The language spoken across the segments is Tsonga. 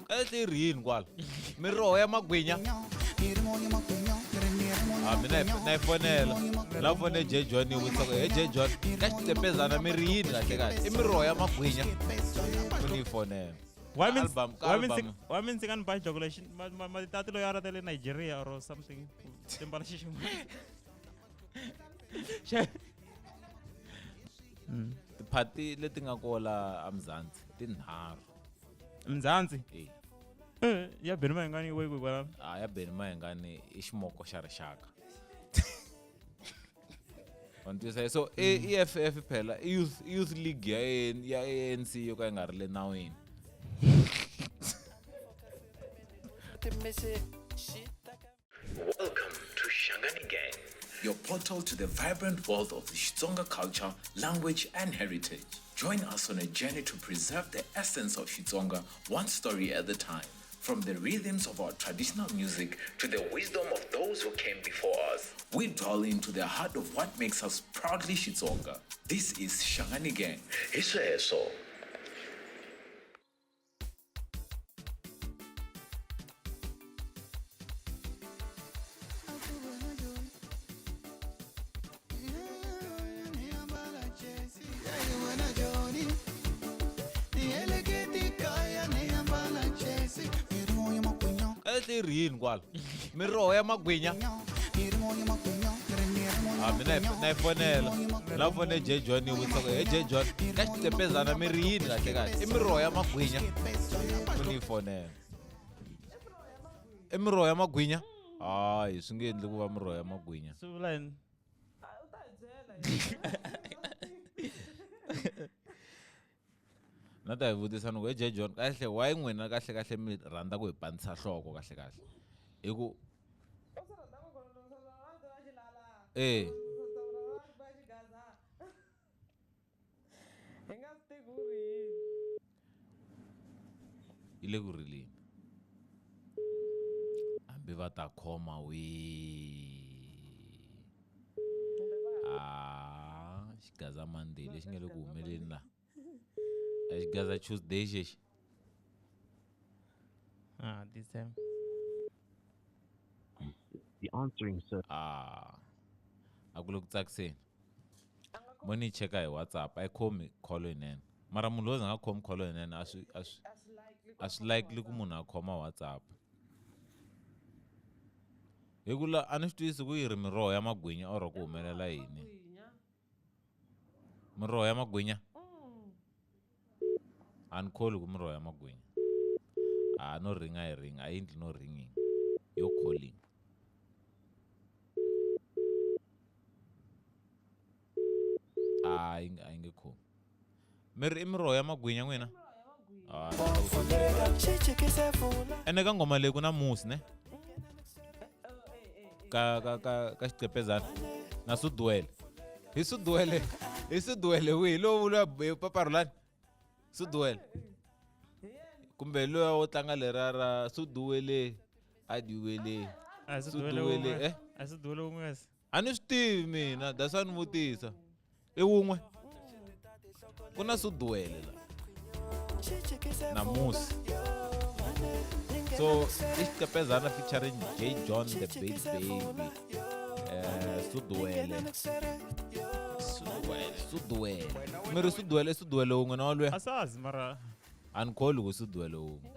Kahle i ri yini kwala miroho ya magwinya a mina na yi fonela la fone J John yi vutisa ku he J John ka xitepezana mi ri yini kahle kahle i miroho ya magwinya ku ni yi fonela Why means Album- ka why means album. why means kan ba joko le ma ma ma tati lo yara tele Nigeria or something. Timbala xi xin'wana. Xe- tiphati leti nga kola amzansi tinharhu Mzansi. Eh. Eh, ya Benny Mayengani we ku kwala. a ya Benny Mayengani i ximoko xa rixaka wa ni twisa so EFF phela i youth i youth league ya AN ya ANC yo ka yi nga ri le nawini Welcome to Shangani Gang, your portal to the vibrant world of the Xitsonga culture, language, and heritage. Join us on a journey to preserve the essence of Xitsonga one story at a time. From the rhythms of our traditional music to the wisdom of those who came before us, we dwell into the heart of what makes us proudly Xitsonga. This is Shangani Gang. Hi sweswo. Kahle i ri yini kwala miroho ya magwinya a mina na yi fonela la fone J John yi vutisa ku he J John ka xitepezana mi ri yini kahle kahle i miroho ya magwinya ku ni yi fonela i miroho ya magwinya hayi swi nge endli ku va miroho ya magwinya Swi vula yini? Na ta hi vutisa ni ku he J John kahle why n'wina kahle kahle mi rhandza ku hi pandzisa nhloko kahle kahle hi ku e yi le ku rileni hambi va ta khoma wihi a xigaza Monday lexi nga le ku humeleni la a xigaza Tuesday xexi Ah, this time. The answering service. Ah, a ku le ku tsakiseni mo ni yi cheka hi WhatsApp a yi khomi call yinene mara munhu loyi a nga khomi call yinene a swi a swi a swi likely ku munhu a khoma WhatsApp hi ku la a ni swi twisisi ku yi ri miroho ya magwinya or ku humelela yini miroho ya magwinya a ni kholi ku miroho ya magwinya a no ringa yi ringa a yi endli no ringing yo calling a yi a yi nge khomi mi ri i miroho ya magwinya n'wina Ah, ene ka nghoma leyi ku na musi ne ka ka ka ka xiqepezana na suduwele hi suduwele hi suduwele wihi lowu vuriwa hi paparhulani suduwele kumbe loyi wo tlanga lera ra suduwele a diwele A hi suduwele Suduwele, wun'we. eh? A hi suduwele wun'we kasi. A ni swi tivi mina that's why ni vutisa i wun'we ku na suduwele la na musi so i xiqepezana featuring J John the Big Baby suduwele suduwele suduwele mi ri suduwele i suduwele wun'we na waluya A sazi mara a ni kholi ku suduwele wun'we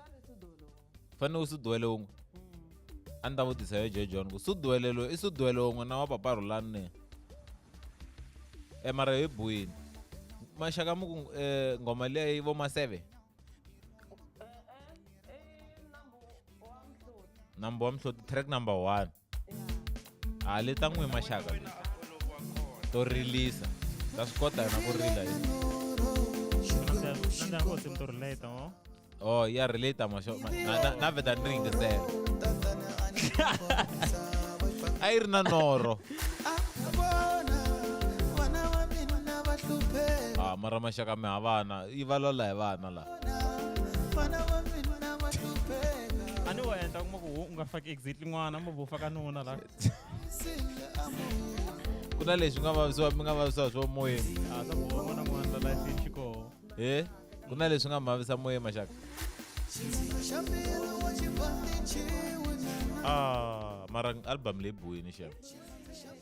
fanele u suduwele wun'we a ni ta vutisa yo J John ku suduwele loyi i suduwele wun'we na wa papa Rhulani ne e mara hi buwini maxaka mi ku nghoma liya yi vo maseve number wa mhloti track number 1 a le ta n'wi maxaka leti to rilisa ta swi kota yona ku rila hi na ndyangu hosi mi to relate oh oh ya relate masho na na na vheta ni ri yingisela a yi ri na norho ah mara maxaka mi ha vana yi valwala hi vana la a ni wo endla kuma ku u nga faki exactly n'wana mo vo faka nuna la ku na leswi nga vavisiwa mi nga vavisiwa swo moyeni a swa ku n'wana n'wana la life xi koho he Ku na leswi nga mavisa moya maxaka. Ah, mara album leyi buwini xem.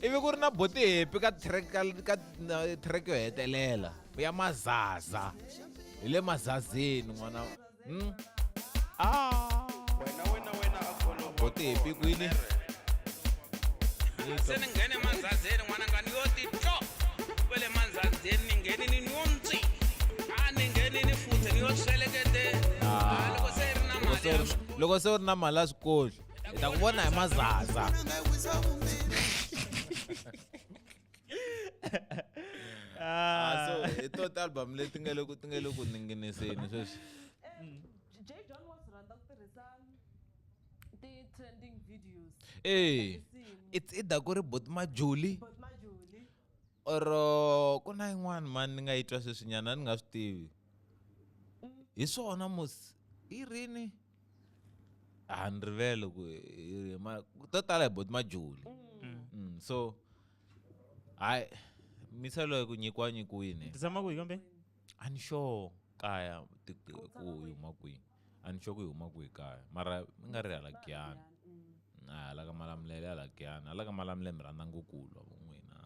Ivi ku ri na boti happy ka track ka ka track yo hetelela ya mazaza. Hi le mazazeni n'wana. Ah. Boti happy kwini? Se ni nghene manzazeni n'wananga ni yo titlo kwele manzazeni ni nghenini ni yo ntsi a ni nghenini futhi ni yo swelekete a loko se ri na mali ya swi Loko se u ri na mali ya swikohli, hi ta ku vona hi mazaza. Ah, so hi to ti-album leti nga le ku ti nga le ku ninginiseni sweswi. J John wa swi rhandza ku tirhisa ti-trending videos. Eh, it's either ku ri Boti Majuli Bot Majuli. or ku na yin'wana mani ni nga yi twa sweswinyana a ni nga swi tivi. Hi swona mos i rini? A ni rivele ku hi ri ma to tala hi Boti Majuli. So hayi misa loyi ku nyikiwa nyikiwini. Ti tshama kwihi kambe? A ni sure kaya ku yi huma kwihi. A ni sure ku yi huma kwihi kaya mara mi nga ri hala Giyani. A hala ka Malamulele hala Giyani. Hala ka Malamulele mi rhandza ngopfu ku lwa vo n'wina.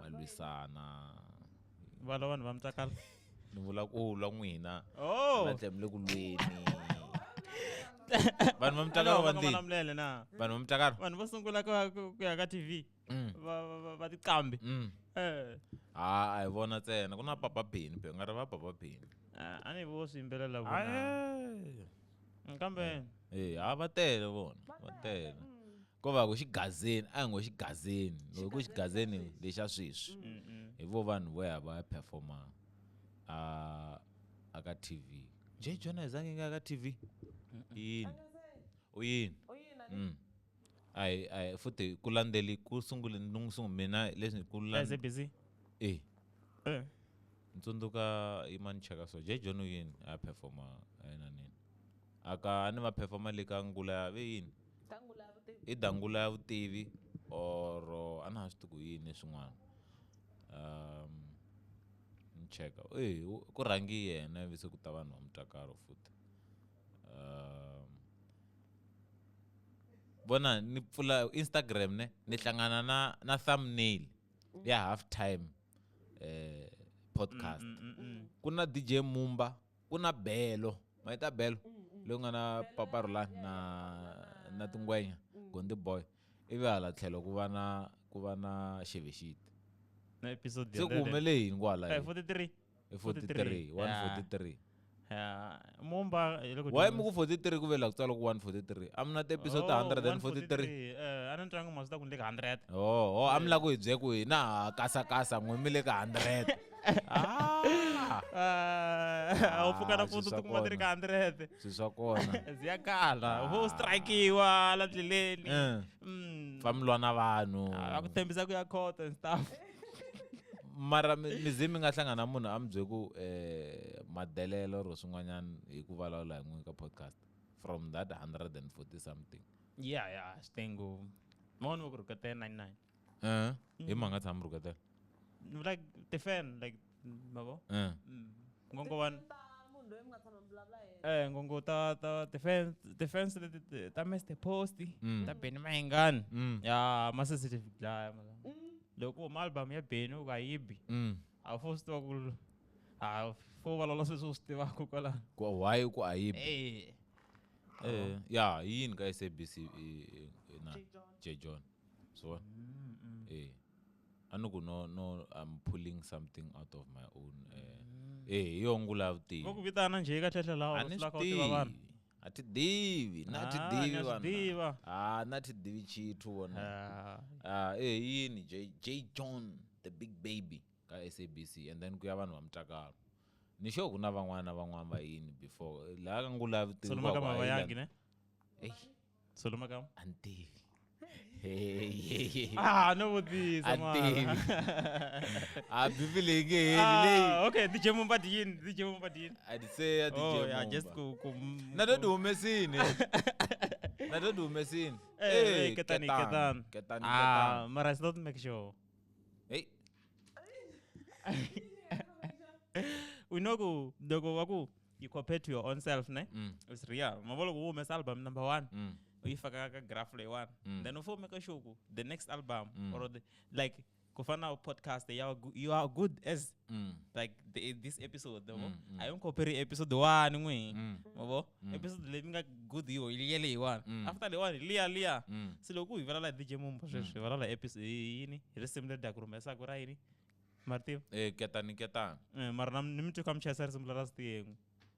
Va lwisana. Va lwa vanhu va Mutsakala. Ni vula ku lwa n'wina. Oh. Va tlhela mi le ku lweni. Vanhu va Mutsakala va Va ndini. Malamulele na. Vanhu va Mutsakala. Vanhu vo sungula ku ya ka TV. Va tiqambi. Ha a hi vona ntsena ku na Papa Benny phela nga ri va Papa Benny. A ni vo swi yimbelela vona. Kambe Eh, ha va tele vona, va tele. Ko va ku xigazeni, a hi ngo xigazeni. Loko ku xigazeni lexa sweswi. Hi vo vanhu vo ya va ya performa a ka TV. J John a zange nga ka TV. Yini? U yini? Ai ai futhi ku landzeli ku sungule ni n'wi sungula mina leswi ku SABC. Eh. Eh. Ntsundzuka yimani cheka so J John u yini a performa a yena nini. Aka a ni va performa le ka ngula ya ve yini? I dangula ya vutivi or a na ha swi tivi ku yini swin'wana. Ni cheka. Eh, ku rhangi yena ivi se ku ta vanhu va Mutakaro futhi. Vona ni pfula Instagram ne ni hlangana na thumbnail ya half time podcast. Ku na DJ Mumba, ku na Belo, ma ita Belo loyi nga na Papa Rhulani na Tingwenya, Gondi Boy. Ivi hala tlhelo ku va na Xevexiti. Na episode Se ku humele yini kwala? 43. I 43, 143. Yeah, Mumba hi loko Why dyondza. mi ku 43 ku ve la ku tsala ku 143? A mi na ti-episode Oh, 143. 143. A ni twangi mhaka swi ta ku ni le ka 100. Oh, oh, a mi la ku hi bye ku hina ha kasakasa n'we mi le ka 100. A wu pfuka Ah, nampundzu swi swa ti kuma ti ri ka kona. 100. Swi swa kona. Byi ya kala. Vo strikiwa la ndleleni. Fa mi lwa na vanhu. Va ku tshembisa ku ya court and stuff. Mara mi ze mi nga hlangana na munhu a mi bye ku madelelo or swin'wanyana hi ku vulavula hi n'wina ka podcast from that 140 something. Yeah, yeah, swi tele ngopfu. Van'wani va ku rhuketela 99. Hi mhaka tshama rhuketela. Like ti fan like ma vo? Ngongo vanhu. Ngongo ta ti fans, ti fans leti ta Mr Post, ta Benny Mayengani. Ya, ma sensitive dlaya ma. Loko huma album ya Benny u nga yi bi. A wu fo swi tiva ku a fo vulavula sweswi u swi tivaka kwala. Ku why ku a yi bi? Eh. Ya, yi yini ka SABC na J John. So, A ni ku no, no, I'm pulling something out of my own. Hi yo ngula vutivi. Va ku vitana njhe ka tlhela laha A ni u swi lavaka ku tiva vanhu? tivi. A ti tivi, na ti Ah, tivi ni a swi vanhu. tiva. Ah, na ti tivi chithu vona. Yini J John the big baby ka SABC and then ku ya vanhu va Mutakalo. Ni sure ku na van'wana na van'wana va yini before laha ka ngula vutivi Solomon ku Kama a yi Vayangi, landza. ne? Ey. Solomon Kama? A ni tivi. Hey. Ah, no vutisa, A mara. tivi. A bibi leyi nge heli leyi. Ah, okay, DJ Mumba di yini? DJ Mumba di yini? A di se ya DJ Oh, yeah, Mumba. just ku Na to di humesini. Na to di humesini. Eh, Eh, Ketani, Ketani, Ketani. Ketani, Ah, Ketani. mara it's not make sure. Hey. We know ku loko va ku you compare to your own self, ne? Mm. It's real. Ma vona loko u humesa album number 1, u yi faka ka graph leyiwani. Then u fo make sure ku the next album or the like ku fana na podcast you are, you are good as like this episode, yabo? A yi compare episode 1 n'wi. Yabo? Episode leyi mi nga good yo yi ye leyiwani. After leyiwani liya liya. Se loko hi vulavula hi DJ Mumba sweswi hi vulavula episode yini hi risimu leri dyaku rhumesaka ra yini Martin? Ketani ketani. Mara na ni mi twi kha mi chayisa risimu leri ra Sitiyengwe.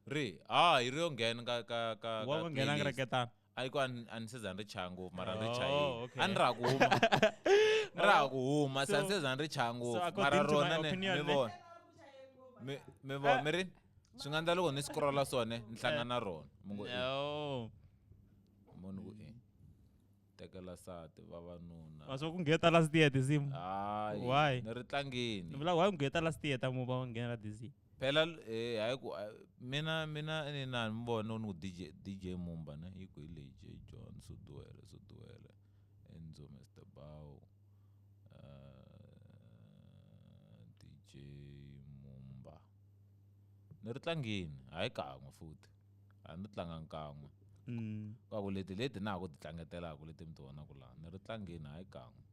Ri, hi ri yo nghena ka ka ka Wa ka ku nghena ra playlist. ketani. A yi ku a ni se za ni ri chaya ngopfu mara ni ri Oh, chayile. okay. A ni ra ku huma. Ra ha ku huma, se a ni se za ni ri chaya So ngopfu. according Mara to my rona ne opinion, mi ne? vona. Mi vona mi ri swi nga endla loko ni scrolla swona ni hlangana na rona. Mi ngo No. Moni ku e. Tekela sati vavanuna. Ma swa ku ngheta last year tinsimu. Hayi. Why? Ni ri tlangini. Ni vula why u ngheta last year ta Mumba wa nghena DC? Phela hayi ku mina mina ni na ni vona ni ku DJ Mumba ne yi ku hi leyi J John Suduwele Suduwele Enzo Mr Bow DJ Mumba ni ri tlangini hayi kan'we futhi a ni ri tlangangi kan'we. Ka ku leti leti na ha ku ti tlangetelaka leti mi ti vonaka laha ni ri tlangini hayi kan'we.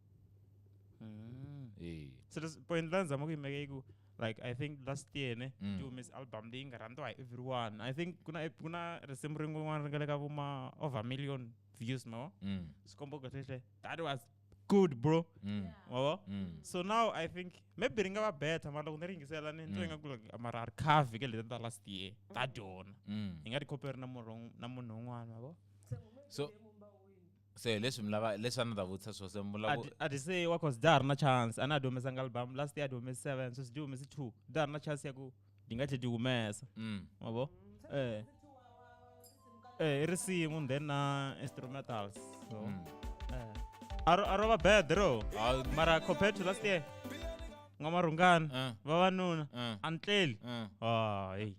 So this point la ni zama ku yi meka yi ku like I think last year ne ti humese album leyi nga rhandziwa hi everyone. I think ku na risimu rin'wana ri nga le ka vo ma over million views ma. Swi komba ku kahle that was good bro. Ma vo? So now I think maybe ri nga va better mara loko ni ri yingisela ni twa ingaku like mara a ri khavi ka leti ta last year ta dyona. Hi nga ri compare na munhu na munhu un'wana ma vo? So se leswi mi lava leswi a ni ta vutisa swo se mi vula ku A ti se wa cause da ha ri na chance a na ha ti humesanga album last year a ti humese 7 sweswi ti humese 2 da ha ri na chance ya ku di nga tlhe ti humesa. Ma vo? I risimu then na instrumentals. So a ro va bad ro. Mara compared to last year n'wamarhungani vavanuna a ni tleli. Hey.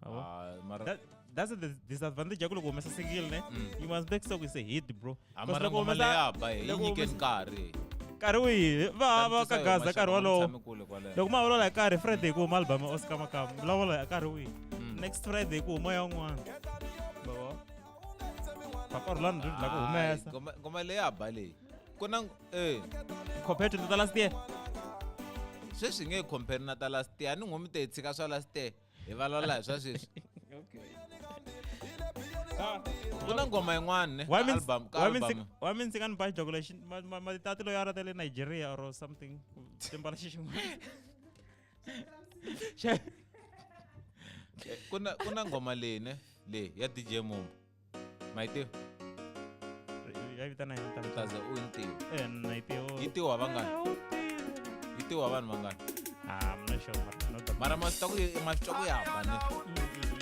Ma vo? Mara That's the disadvantage ya ku loko humesa single ne you must make sure it's a hit bro. A Because mara loko ngoma humesa leyi ba yi loko nyike humesa nkarhi. Nkarhi wihi? Va va Tantisa ka yo Gaza nkarhi maxaka wolowo. tshame kule kwaleno. Loko ma vulavula hi nkarhi Friday ku huma album ya Oscar Makamu vulavula hi nkarhi wihi? Next Friday ku huma ya un'wana. Bavo. Papa Rhulani ri la ku humesa. Ngoma leyi ya ba leyi. Ku na Compared to ta last year. Sweswi nge compare na ta last year. A ni nghumi te hi tshika swa last year. Hi vulavula hi swa sweswi. Okay. Ku na ngoma yin'wana ne? Why Ka means album, ka why means album. why means kan ba jogo lexi ma tati loyi a ra ta le Nigeria or something. Timbala xi xin'wana. Ku na ngoma leyi ne? Leyi ya DJ Mumba. Ma yi tiva? Ya vitana yini ta Mtaza u yi tiva. Na yi tiva. Yi tiviwa vangani? Yi tiviwa vanhu vangani? I'm not sure, mara not that Mara ma swi twa ku yi- ma swi twa ku ya ba ne?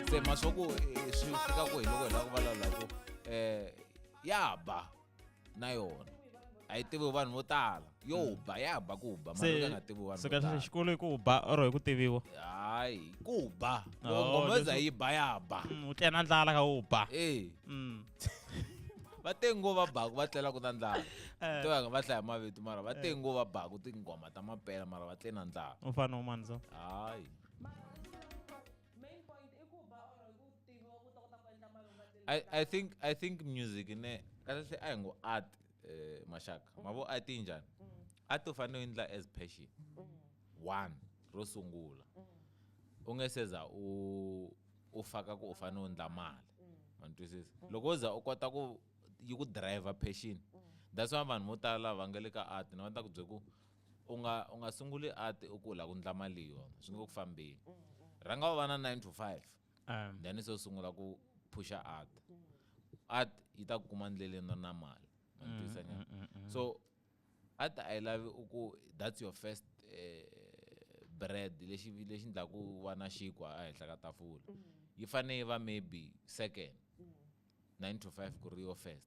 Se ma swi ku swi fika ku hi loko hi lava ku vulavula ku ya ba na yona. A yi tiviwi vanhu vo tala. Yo ba ya ba ku ba mara Se nga tiviwi vanhu so vo kahle tala. xikolo i ku ba or hi ku tiviwa. Hayi, ku ba. Oh, Loko ngoma yo za leswi yi ba ya ba. U tlela na ndlala ka u ba. Va te ngo va baku va tlela ku na ndlala. Tiva nga va hlaya mavito mara va te ngo va baku tinghoma ta mapela mara va tle na ndlala. U fana u mani so? Hayi. Main point i ku ba or ku tiviwa ku ta kota ku endla mali u nga tleli. I think music ne kahle kahle a hi ngo art maxaka. Ma vo art yi njhani? Art u fanele u endla as passion. One, ro sungula. U nge se za u faka ku u fanele u endla mali. Ma ni twisisa? Loko wo za u kota ku yi ku driver passion. That's why vanhu vo tala lava nga le ka art na va ta ku byela ku u nga sunguli art u ku u lava ku endla mali hi yona, swi nge ku fambeli. Rhanga u va na 9 to 5. Then se u sungula ku phusha art. Art yi ta ku kuma ndleleni na mali. Ma ni twisisa nyana? So art a yi lavi u ku that's your first bread lexi lexi endlaku u va na xinkwa ehenhla ka tafula. Yi fanele yi va maybe second. 9 to 5 ku ri yo first.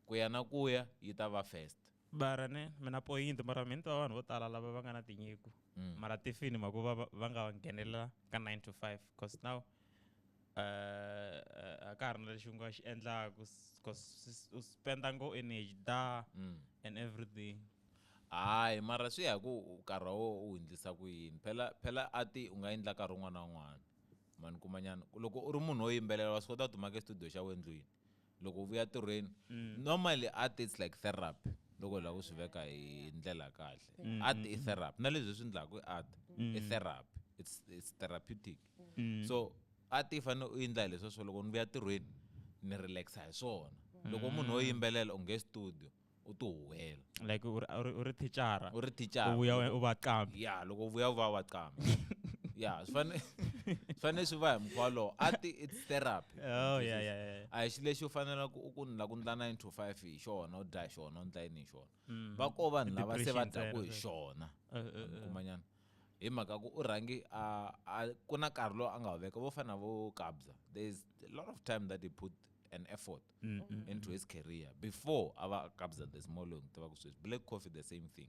Ku ya na ku ya yi ta va first. Bara ne mina point mara mina twa vanhu vo tala lava va nga na tinyiko. Mara tifini mhaka va nga nghenelela ka 9 to 5 cause now a ka ha ri na lexi u nga xi endlaku cause u spenda ngo energy da and everything. Hayi, mara swi ya hi ku nkarhi wa wena u hundzisa ku yini. Phela phela ati u nga endla nkarhi wun'wana na wun'wana. Mani kumanyana loko u ri munhu wo yimbelela wa swi kota ku timaka studio xa wena ndlwini. Loko u vuya ntirhweni, normally art it's like therapy. Loko u lava ku swi veka hi ndlela ya kahle. Art i therapy. Na leswi hi swi endlaka i art. I therapy. It's therapeutic. So art yi fanele u endla hi leswiya swo loko ni vuya ntirhweni ni relax-a hi swona. Loko munhu wo yimbelela u nge studio u ti huhwela. Like u ri thicara. U ri thicara. U vuya u va qambi. Ya, loko u vuya u va wa qambi. Ya, swi fanele swi va hi mukhuva wolowo. Art it's therapy. Oh, yeah, yeah, yeah. A hi xilo lexi u faneleke u ku ni lava ku endla 9 to 5 hi xona, u dya hi xona, u endla yini hi xona. Va ko vanhu lava se va Depression dyaku hi ntsena. xona. Kumanyana. Hi mhaka ku u rhangi a ku na nkarhi lowu a nga wu veka vo fana vo Kabza. There is a lot of time that he put an effort into his career before a va Kabza the Small loyi ni tivaka sweswi. Black Coffee the same thing.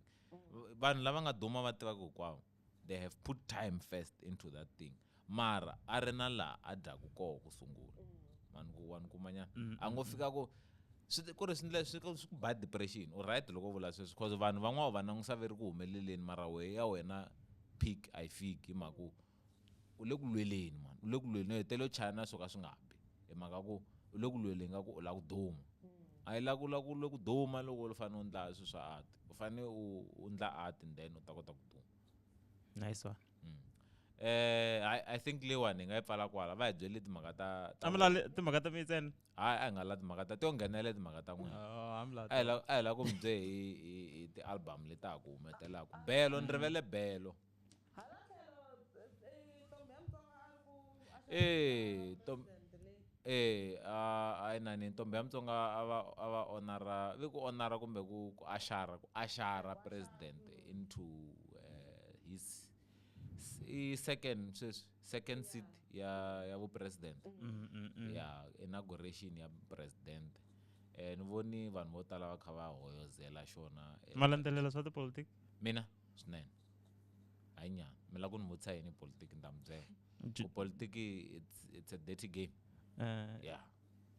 Vanhu lava nga duma va tivaka hinkwavo, they have put time first into that thing. Mara a ri na laha a dyaku koho ku sungula. Mani ku wa ni kumanyana. A ngo fika ku swi ku ri swi ndlela swi ku ba depression. U right loko u vula sweswo because vanhu van'wana u va langusa va ri ku humeleleni mara wehe ya wena peak a yi fiki hi mhaka ku u le ku lweleni man. U le ku lweleni u hetelela u chaya na swo ka swi nga bi hi mhaka ku u le ku lweleni ka ku u lava ku duma. A yi la ku la ku le ku duma loko u fanele u endla swilo swa art. U fanele u endla art and then u ta kota ku duma. Nice one. I think leyiwani hi nga yi pfala kwala. Va hi byele timhaka ta A mi la timhaka ta mi ntsena? Hayi, a hi nga la timhaka ta ti yo nghenela timhaka ta n'wina. Oh, a mi la A hi la, a hi la ku mi bye hi ti-album leti ha ku humetelaka. Belo, ni rivele Belo. Hala tlhelo, Ntombi ya Mutsonga a ri ku a xava Tom, president leyi. a inani Ntombi ya Mutsonga a va, a va honora, vi ku honora kumbe ku ashara, ku ashara president into his i second sweswi, second seat ya vu president. Ya inauguration ya president. Ni voni vanhu vo tala va kha va hoyozela xona, Ma landzelela swa tipolitiki? Mina swinene. Hayi nyana, mi lava ku ni vutisa yini politiki ni ta mi byela. Ku politiki it's a dirty game. Yeah,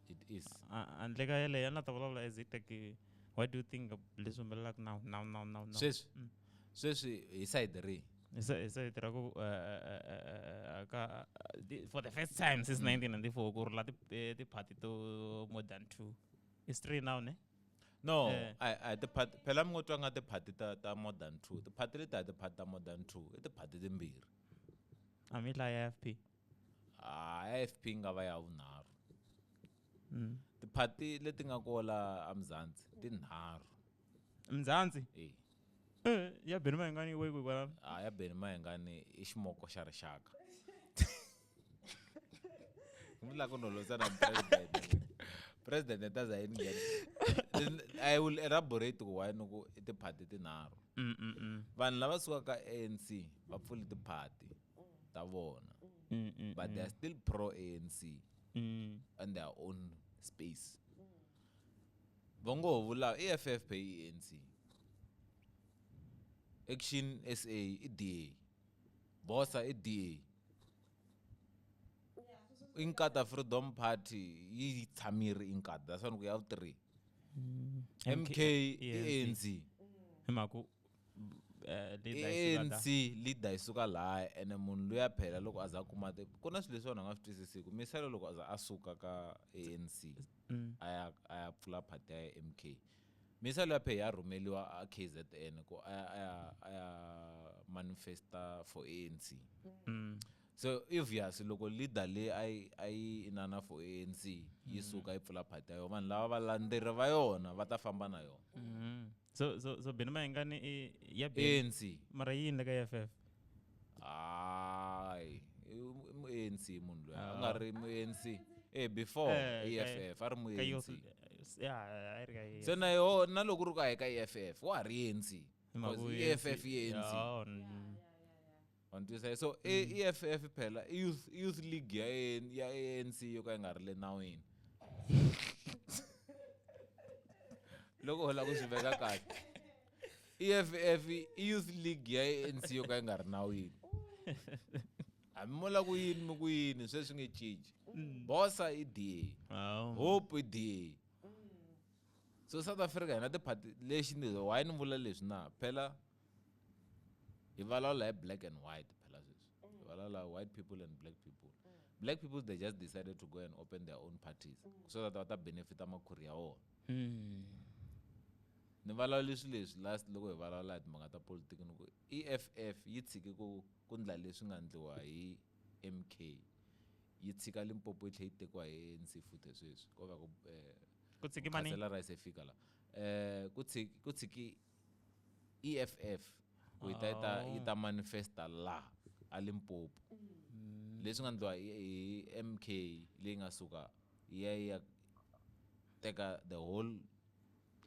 it is. Handle ka yeleyo a ni ta vulavula as it like what do you think leswi humelelaka now, now, now, now, now? Sweswi? Sweswi hi side rihi? Hi side ra ku ka, for the first time since 1994 ku rhula ti-party to more than 2. It's 3 now, ne? No, I ti-party, phela mi ngo twa nga ti-party ta more than 2. Ti-party leti a ti-party ta more than 2, i ti-party timbirhi. A mi la ya IFP. IFP nga va ya vunharhu. Ti-party leti nga kola a Mzansi tinharhu. Mzansi? Eh. Ya Benny Mayengani yi kwihi kwalano? Ya Benny Mayengani i ximoko xa rixaka. Ni la ku nolosa na president. President ta za yini nghena. I will elaborate ku why ni ku i ti-party tinharhu. Vanhu lava sukaka ANC va pfule ti-party ta vona. But they are still pro ANC on their own space. Va ngo ho vula EFF phe i ANC. Action SA i DA. Bosa i DA. Inkatha Freedom Party yi tshamile Inkatha, that's why ni ku ya vu 3. MK i ANC. Hi mhaka ku, leader yi suka la. ANC leader yi suka lahaya ene munhu luya phela loko a za a kuma ku na swilo leswi vanhu va nga swi twisisiku. Miselo loko a za a suka ka ANC a ya pfula party ya MK. Miselo ya phe ya rhumeliwa a KZN ku a ya manifesta for ANC. So obvious loko leader leyi a yi inana for ANC yi suka yi pfula party ya yona, vanhu lava va landzeri va yona va ta famba na yona. So Benny Mayengani i ya Benny. ANC. Mara yini le ka EFF? Hayi, i mu ANC munhu loyi. A nga ri mu ANC. Before EFF, a ri mu Ka ANC. youth, yeah, a ri ka EFF. Se na yo, na loko ri ku a hi ka EFF, wa ha ri ANC. Hi mhaka Because ku EFF ANC, i ANC. Oh, Wa ni twisisa? So, EFF phela i youth league ya ANC yo ka yi nga ri le nawini. Loko u lava ku swi veka kahle. EFF i youth league ya ANC yo ka yi nga ri nawini. Hambi mo lava ku yini mi ku yini sweswi nge cinci. Bosa i DA. Oh. Hope i DA. So South Africa hina tiphati lexi ni why ni vula leswi na phela hi vulavula hi black and white phela sweswi. Hi vulavula white people and black people. Black people, they just decided to go and open their own parties so that va ta benefita makhuri ya vona. Ni vulavula leswi last loko hi vulavula hi timhaka ta politiki, ni ku EFF yi tshike ku ndla leswi nga ndliwa hi MK, yi tshika Limpopo yi tlhela yi tekiwa hi ANC futhi sweswi ko va ku Ku tshiki mani? Khansela Rice fika la. Ku tshiki EFF ku yi ta yi ta yi ta manifesta la a Limpopo. Leswi nga ndliwa hi MK leyi nga suka yi ya yi ya teka the whole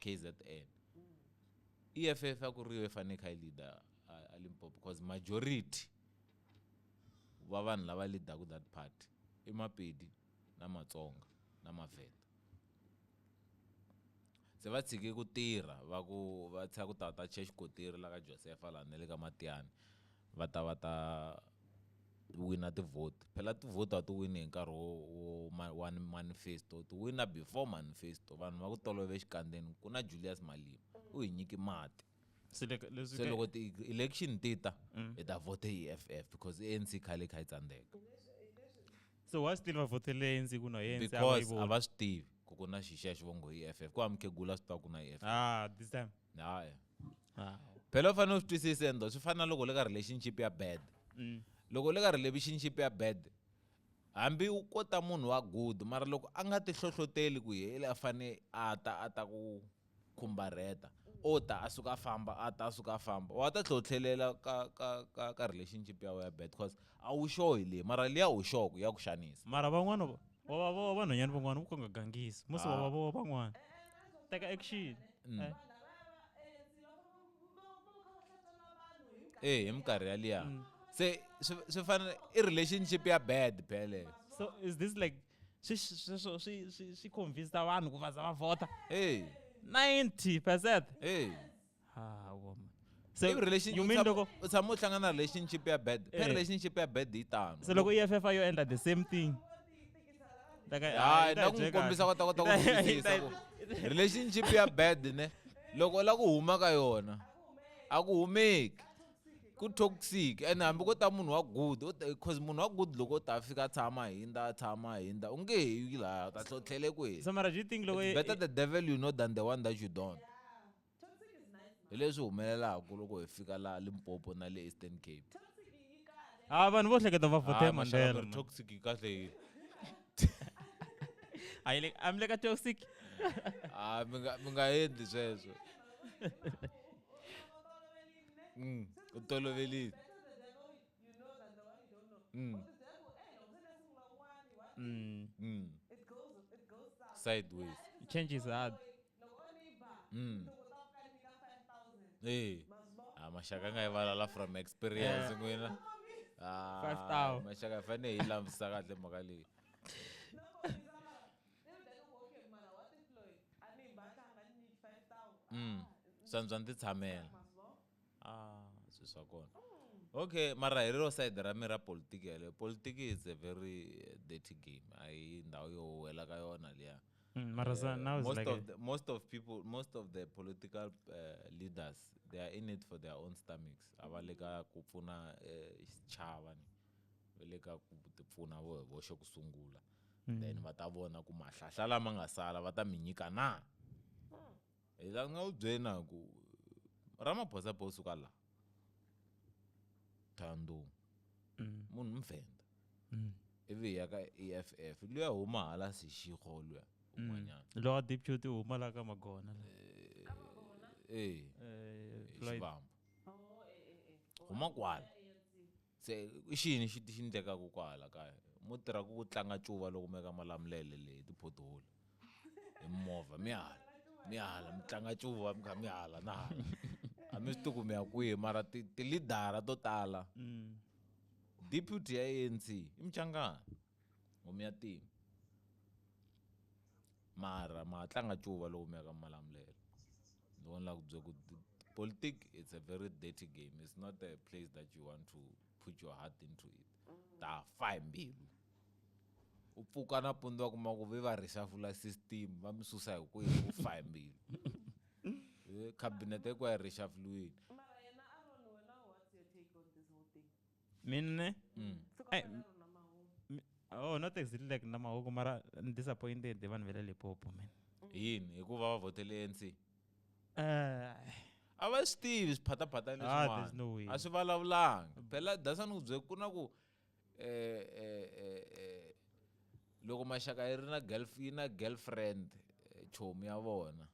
KZN. EFF a ku ri yo yi fanele kha yi leader a Limpopo, because majority va vanhu lava leadaku that party i Mapedi na Matsonga na Mavhenda. Se va tshike ku tirha, va ku va tshika ku tata church kotiri la ka Josefa la na le ka Matiani, va ta va ta wina ti-vote. Phela ti-vote a ti wini hi nkarhi wo wa manifesto, ti wina before manifesto. Vanhu va ku tolove xikandzeni ku na Julius Malema u hi nyiki mati. Se leswi Se loko ti-election ti ta, hi ta vote EFF because ANC khale kha yi tsandzeka. So why still va votele ANC ku na ANC a va yi Because a voni? va swi tivi ku na xixexo vo ngo EFF, ku mukhegula swi tiva ku na EFF. Ah, this time. Hayi. Phela u fanele u swi twisisa endo, swi fana na loko u le ka relationship ya bad. Loko u le ka relationship ya bad, hambi u kota munhu wa good, mara loko a nga ti hlohloteli ku yena a fane a ta a ta ku khumbarheta, o ta a suka a famba, a ta a suka a famba, wa ta tlhelela ka relationship ya wena ya bad, because a wu sure hi leyi, mara liya u sure ku ya ku xanisa. Mara van'wana va va vanhwanyana van'wana vo ka nga gangisi, musi wa va va van'wana teka action. Hi minkarhi yaliya. Se swi fana i relationship ya bad phela. So is this like swi convince vanhu ku va za va vhota? 90%. Ha, woman. So I relationship you mean loko u tshama u hlangana na relationship ya bad. Phela relationship ya bad yi tano. Se loko EFF yo endla the same thing. Like, Hayi, na ku n'wi kombisa kota kota ku twisisa ku relationship ya bad ne. Loko la ku huma ka yona, a ku humeki. Ku toxic, and hambi ko ta munhu wa good, because munhu wa good loko ta fika tshama hinda, tshama hinda, u nge he yi laha, u ta tlhele kwihi? So mara, do you think loko It's better the devil you know than the one that you don't. Hi leswi humelelaka loko hi fika la Limpopo na le Eastern Cape. Ah, vanhu vo hleketa va vote Ah, maxaka Mandela, mi ri man. toxic yi kahle yini? A yi le, a mi le ka toxic? Ah, mi nga endli sweswo. U tolovelile. Sideways. It changes hard. Ah, maxaka nga yi valala from experience n'wina. Ah, Five thou. maxaka hi fanele hi langutisa kahle mhaka leyi. Swa ndzi tshamela. Ah, swi swa kona. Okay, mara hi rero side ra mi ra politiki yaleyo. Politiki is a very dirty game. A hi ndhawu yo wela ka yona liya. Mara sa, now it's like a Most of people, most of the political leaders, they are in it for their own stomachs. A va le ka ku pfuna xichava ni. Va le ka ku ti pfuna vo hi voxe ku sungula. Then va ta vona ku mahlahla lama nga sala va ta mi nyika na. Hi la nga u byela ku Ramaphosa po suka la. Thando. Munhu Mvenda. Ivi ya ka EFF luya huma hala Seshego luya un'wanyana. Lowa deputy huma la ka Magona la. Floyd. Xivambu. Huma kwala. Se i xini xi xi endlekaka kwala kaya? Mo tirha ku tlanga ncuva loko mi ya ka Malamulele le hi ti-pothole. Hi movha mi hala, mi hala, mi tlanga ncuva mi kha mi hala na hala. A mi swi tivi ku mi ya kwihi mara ti-leader to tala. Deputy ya ANC i Mchangana, homu ya team. Mara ma tlanga ncuva loko mi ya ka Malamulele. Ni vona la ku byela ku politics, it's a very dirty game. It's not a place that you want to put your heart into it. Ta fa hi mbilu. U pfuka nampundzu va kuma ku ve va reshuffle system va mi susa hi ku hi ku fa hi mbilu. Cabinet hinkwayo yi reshuffle-wile. Mara yena Aaron wena what's your take on this whole thing? Mina Swi Ai, kota na rona mahungu. Oh, not exactly like na mahungu mara ni disappointed hi vanhu va le Limpopo man. Yini? Hikuva va vhotele ANC. Eh, A va swi tivi swiphataphata Ah, leswiwani. there's no way. A swi vulavulanga. Phela that's ni ku byela ku na ku loko maxaka yi ri na yi na girlfriend chomi ya vona.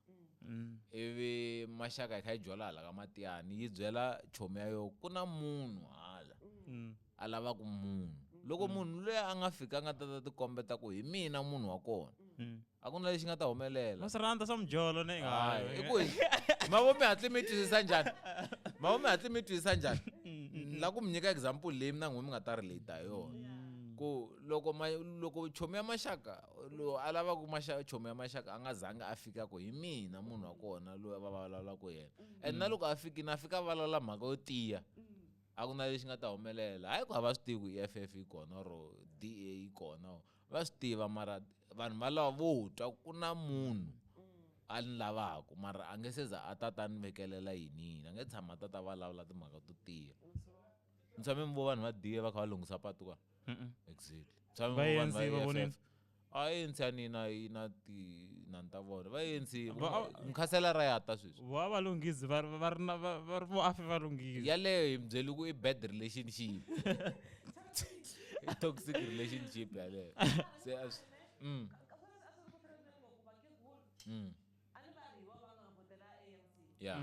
Ivi maxaka yi kha yi jola hala ka Matiyani yi byela chomi ya yona ku na munhu hala. A lavaku munhu. Loko munhu luya a nga fikanga ta ta ti kombeta ku hi mina munhu wa kona. A ku na lexi nga ta humelela. Ma swi rhandza swa mujolo ne? Hayi, i ku ma vo mi hatli mi twisisa njhani? Ma vo mi hatli mi twisisa njhani? Ni lava ku mi nyika example leyi mina n'wina mi nga ta relate ha yona. Ku loko ma, loko chomi ya maxaka, loyi a lavaka chomi ya maxaka a nga zanga a fika ku hi mina munhu wa kona loyi va vulavulaka yena. And na loko a fikile, a fika a vulavula mhaka yo tiya. A ku na lexi nga ta humelela. Hayi ku a va swi tivi ku EFF yi kona or DA yi kona. Va swi tiva mara vanhu va lava vo twa ku na munhu a ni lavaka mara a nge se za a ta ta ni vekelela yini yini. A nge tshama a ta ta vulavula timhaka to tiya. Ni tshame ni vo vanhu va DA va kha va lunghisa patu kwala. Mm-mm. Exactly. Tshame Va ni vo vanhu va ANC va EFF. vonile? A ANC a ni na yi na ti na ta vona. Va ANC, Va- mukhasela ra ya ta sweswi. Va va lunghisi, va ri, va ri na, va, va ri vo afe va lunghisi. Yaleyo hi mi byeli ku i bad relationship. I toxic relationship yaleyo. Se a swi. Yeah.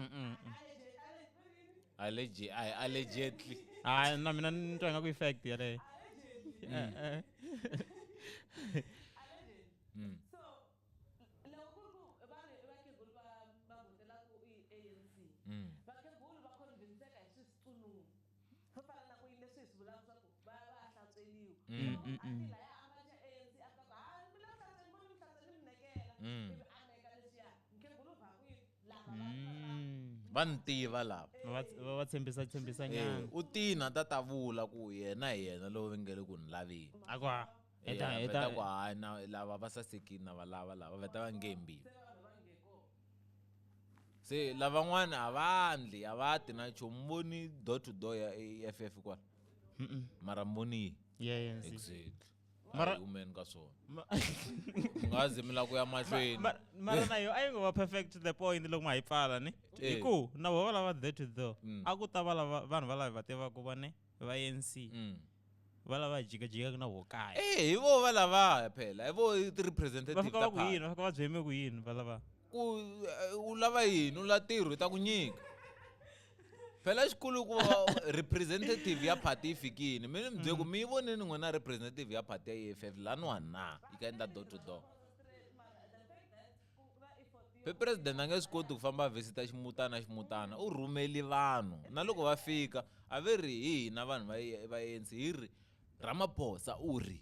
Allegedly. Hayi, na mina ni twa ingaku i fact yaleyo. Eh, eh. So, loko ku ri ku va ri vakhegula va vhotelaku i ANC. Vakhegula va convince-ka hi switsundzuxo. Swo fana na ku yini leswi hi swi vulaka swa ku va va hlantsweliwa. A ti laya a nga xa ANC a ta ku, ha, mi la hlantsweni, mo ni mi hlantsweni, mi nekela. Ivi a neka leswiya. Mukhegula u vha ku yini? Lava va Va ni tiva lava. Va va tshembisa, tshembisa nyana. U tina ta ta vula ku yena hi yena loyi va nge le ku ni laveni. A ku, ha, hi ta, Eh, hi va ta. ta ku, hayi, na lava va sasekile na va lava lava, va ta va nge mbilu. Se lavan'wana a va ndli, a va ti na nchumu. Mboni door to door ya EFF kwala. Mm-mm. Mara mboni yi. Ya ANC. Exactly. Mara A hi humeni ka swona. Ma Mi nga zi mi lava ku ya mahlweni. Mara na yo a yi ngo va perfect to the point loko ma hi pfala ni. Eh. Hi ku na voho va lava door to door. Mm. A ku ta va lava vanhu va lava va tivaka va ne va ANC. Va lava jikajikaka na voho kaya. Eh, hi vo va lavaya phela. Hi vo i ti-representative Va fika ta va ku party. yini? Va fika va byeme ku yini va lava? Ku u lava yini? U lava ntirho, hi ta ku nyika. Phela xikulu ku va representative ya party yi fikile. Mina ni mi byele ku mi yi vonile n'wina representative ya party ya EFF laniwani na yi ka endla door to door. Pe president a nge swi koti ku famba a visita ximutana ximutana, u rhumeli vanhu. Na loko va fika, a ve ri hi hina vanhu va ANC, hi ri Ramaphosa u ri.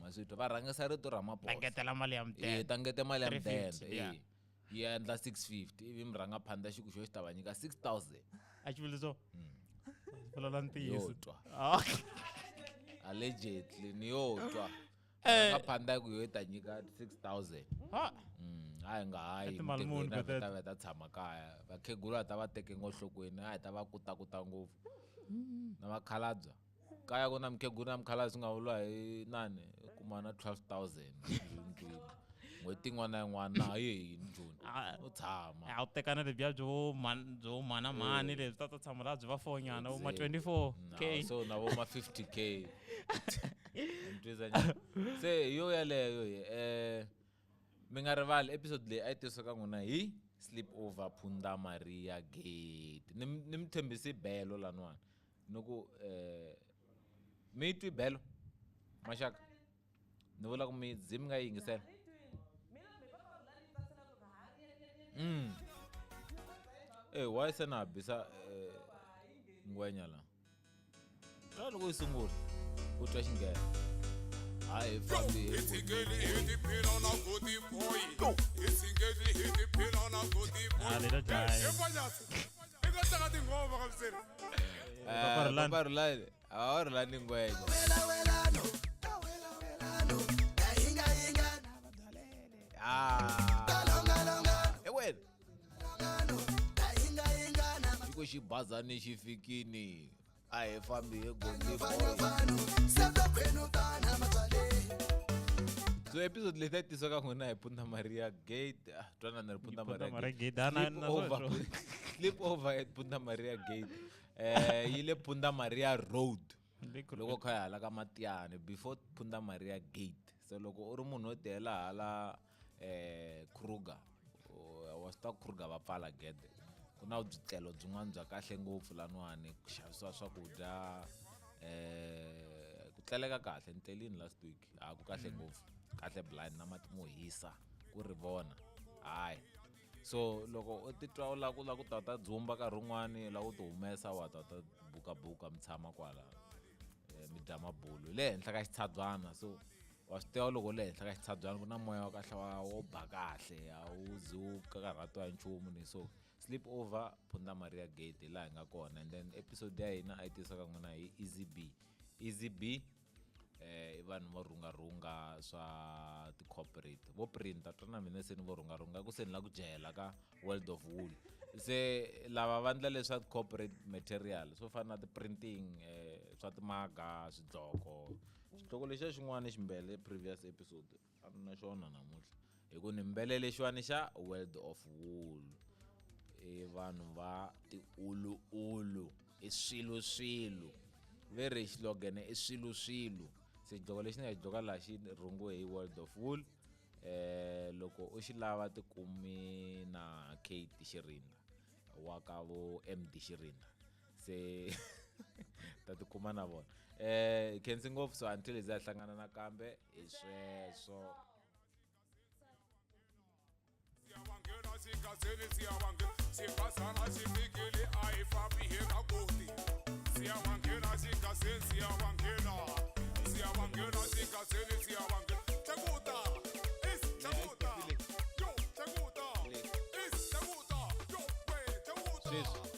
Ma swi twa, va rhangisa rito Ramaphosa. Ta ngetela mali ya mudende. Eh, ta ngetela mali ya Three fifty, mudende, yeah. eh. Yi endla 650, ivi murhangaphandla xi ku xo xi ta va nyika 6000. A xi vuli so? Vulavula ntiyiso. Yo twa. Ah. Allegedly, ni yo twa. Eh. Murhangaphandla ku yo ta nyika 6000. Ha. A hi nga hayi, I timali muni ntirhweni, a ka va ta va ta tshama kaya. Vakhegula ta va teke enhlokweni, a hi ta va kutakuta ngopfu. Na vakhalabya. Kaya ku na mukhegula na mukhalabye swi nga vuriwa hi nani, u kuma na 12000 ndlwini. N'hweti yin'wana na yin'wana na hayi yini Joni. Ah. U tshama. A wu tekana lebyiya byo byo mhana mhani Eh. lebyi ta ta tshama laha byi va four nyana, vo ma Exactly. 24 Na, K. so na vo ma 50K. Ni twisa njhani? Se hi yo yaleyo hi, mi nga rivali episode leyi a yi tisiwa ka n'wina hi Sleepover Punda Maria Gate. Ni mi tshembisi belo laniwani. Ni ku, mi yi twi belo maxaka? Ni vula ku mi zi mi nga yi yingisela. Why se na ha bisa, ngwenya la? Twa loko yi sungula, u twa xinghena. Hayi, hi fambi, hi Hi tshikeli hi tiphina na ku tiboy. Hi tshikeli hi tiphina na ku tiboy. Ah, leta dlaya. Hi Panyasi, i nga tlanga tinghoma ka miseni. Papa Rhulani. Papa Rhulani, a va Rhulani ngwenya. Wela, wela, no. Wela, wela, no. Ah. E wena. Xiko xibazani xi fikini. A hi fambi hi gondi boy. So episode leyi ta yi tisiwa ka n'wina hi Punda Maria Gate. Ah, twanana ri Punda Punda Maria Maria Gate. Gate. Ah, Sleep na over. sweswo. Sleep over at Punda Maria Gate. Yi le Punda Maria Road. Loko kha hala ka Matiani before Punda Maria Gate. So loko u ri munhu wo tiyela hala Kruger, wa swi tiva Kruger va pfala gede. Ku na byitlelo byin'wana bya kahle ngopfu laniwani ku xavisiwa swakudya ku tleleka kahle ni tlelini last week a ku kahle ngopfu kahle blind na mati mo hisa ku ri vona hayi so loko u titwa u lava ku lava ku ta ta dzumba nkarhi wun'wani u lava ku ti humesa wa ta ta bukabuka mi tshama kwala mi dya mabulo le henhla ka xitshabyana so wa swi tiva loko le henhla ka xitshabyana ku na moya wa kahle wa wo ba kahle a wu zi wu karhatiwa hi nchumu ni so sleep over Punda Maria Gate hi laha hi nga kona and then episode ya hina a yi tisa ka n'wina hi Easy B. Easy B i vanhu vo rhungarhunga swa ti-corporate vo printa twana mina se ni vo rhungarhunga ku se ni la ku jahela ka World of Wool se lava va ndla leswa corporate material swo fana na ti-printing swa timaga swidloko xidloko lexiya xin'wana ximbele previous episode a ni na xona namuntlha hi ku ni mbele lexiwani xa World of Wool i vanhu va tiuluulu i swilo swilo ve ri xilogene i swilo swilo se xidloko lexi ni nga xi dloka laha xi rhungiwe hi World of Wool loko u xi lava tikumi na Kate Xirinda wa ka vo MD Xirinda se ta tikuma na vona khensi ngopfu so until hi za hi hlangana nakambe hi sweswo. Sweswi.